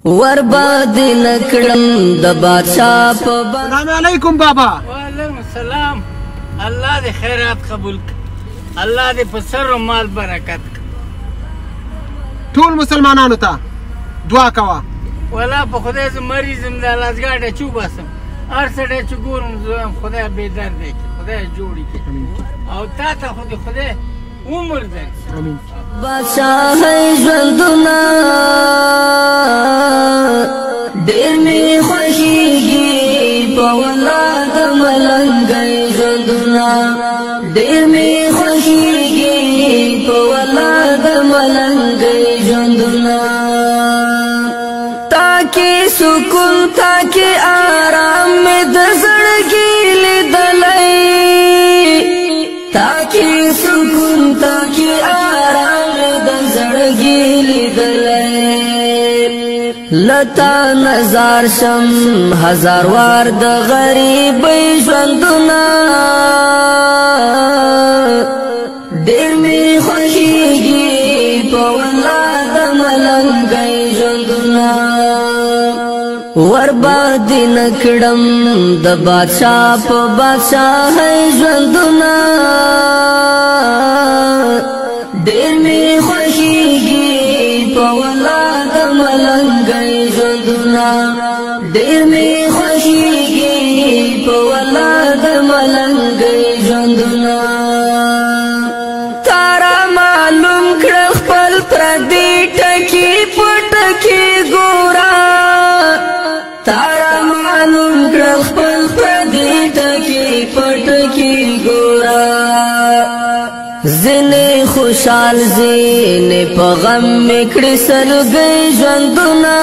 ورباد نکړم د بادشاہ په السلام علیکم بابا. وعلیکم السلام. الله دې خیرات قبول کړي، الله دې په سر او مال برکت کړي. ټول مسلمانانو ته دعا کوه. ولا په خدای زه مریض یم، دا لاسګاډی چې وباسم هر سړی چې ګورم زه وایم خدای بې درده کړي، خدای جوړ کړي، او تا ته خو دې خدای عمر درکړي. امین. بادشاہ ژوندونه ډېر مې خوښېږي په ولاد ملنګی ژوندونه، ډېر مې خوښېږي په ولاد ملنګی ژوندونه. تاکي سکون تاکي آرام مې د زړګي لیدلی، تاکي سکون تاکي آرام مې د زړګي لیدلی. لتا نظر شم هزار وار د غریبۍ ژوندونه، ډېر مې خوښېږي په ولاد ملنګی ژوندونه. ورباد نکړم د بادشاہ په بادشاہ ژوندونه، ډېر مې خوښېږي په ولاد ملنګی ژوندونه، ډېر مې خوښېږي په ولاد ملنګی ژوندونه. تارا معلوم کړ خپل پردي ټکي په ټکي ګورا، تارا معلوم کړ خپل پردي ټکي په ټکي ګورا. ځینې خوشحال ځینې په غم مې کړي سلګۍ ژوندونه،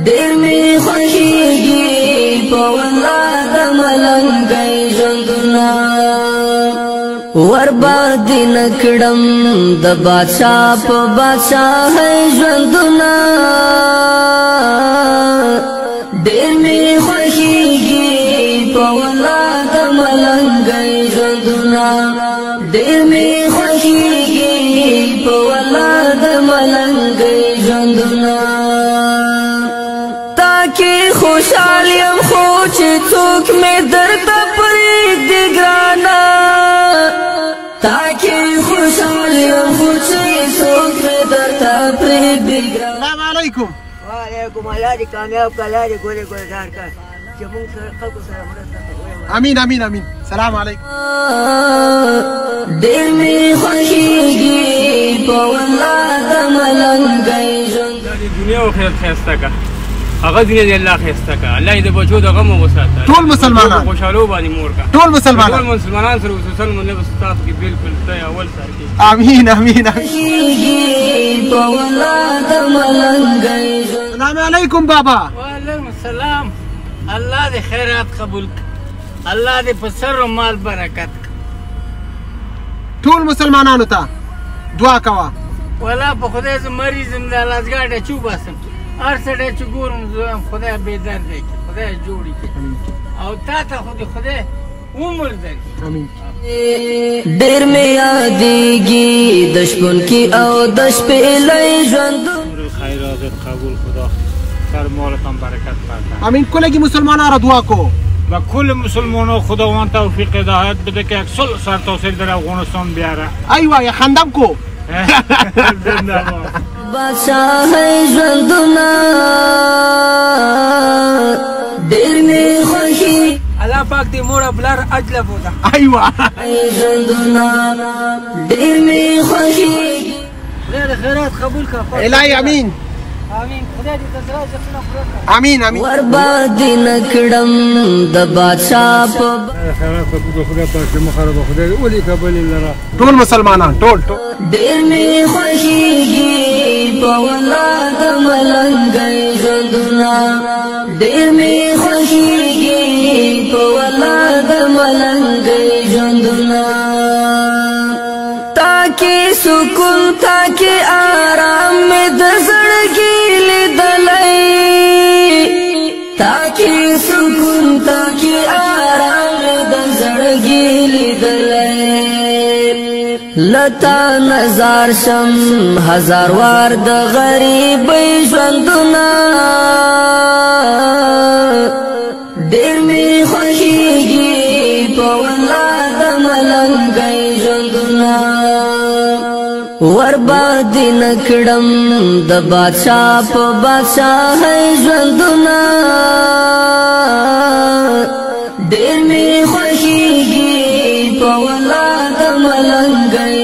ډېر مې خوښېږي په ولاد ملنګی ژوندونه. ورباد نکړم د بادشاہ په بادشاہ ژوندونه، ډېر مې خوښېږي په ولاد ملنګی ژوندونه، ډېر مې خوښېږي په ولاد ملنګی ژوندونه. تاکي خوشحال یم خو چې څوک مې درته پرېږدي ګرانه، تاکي خوشحال یم خو چې څوک مې درته پرېږدي ګرانه. السلام علیکم. وعلیکم. الله دې کامیاب کړه، الله دې ګلې ګلزار کړه چې موږ سره خلکو سره مرسته کوي. امین امین امین. سلام علیکم. ډېر مې خوښېږي په ولاد ملنګی ژوند. د دنیا او آخرت ښایسته کړه، هغه دنیا دې الله ښایسته کړه، الله دې د بچو د غمه وساته، ټول مسلمانان خوشحالو باندې مور کړه، ټول مسلمانان، ټول مسلمانان سره خصوصا موږ په ستاسو کې بالکل ته اول سر کې. امین امین امین. خوښېږي په ولاد ملنګی ژوند. السلام علیکم بابا. وعلیکم السلام. الله دې خیرات قبول کړي، الله دې په سر او مال برکت کړي. ټول مسلمانانو ته دعا کوه. ولا په خدای زه مریض یم، دا لاسګاډی چې وباسم هر سړی چې ګورم زه وایم خدای بې درده کړي، خدای جوړ کړي، او تا ته خو دې خدای عمر درکړي. امین. ډېر مې یادېږي د شپونکي او د شپېلۍ ژوند. خیرات قبول خدا سر مالتان برکت فرما. امین. کلگی مسلمانان را دعا کو. و کل مسلمانان خداوند توفیق هدایت بده که یک صلح سرتاسری در افغانستان بیاره. ایوه یا خندم کو. زنده باد. بادشاہ ژوندونه ډېر مې خوښي. الله پاک دې مور او پلار حج له بوځه. ایوه. ژوندونه ډېر مې خوښېږي. خدای دې خیرات قبول کړه. الهي امین امین. خدای دې د زړه زخمونه پوره کړه. امین امین. ورباد نکړم د بادشاہ په خیرات قبول خدا پاک مخرب خدای اولی قبول لره. ټول مسلمانان ټول ټول. ډېر مې خوښېږي په ولاد ملنګی ژوندونه، ډېر مې خوښېږي په ولاد ملنګی ژوندونه. تاکي سکون تاکي آرام مې د زړګي لیدلی، تاکي سکون تاکي آرام مې د زړګي لیدلی. لتا نظر شم هزار وار د غریبۍ ژوندونه، ډېر مې خوښېږي په والله د ملنګۍ ژوندونه. ورباد نکړم د بادشاه په بادشاهۍ ژوندونه، ډېر مې خوښېږي په والله د ملنګۍ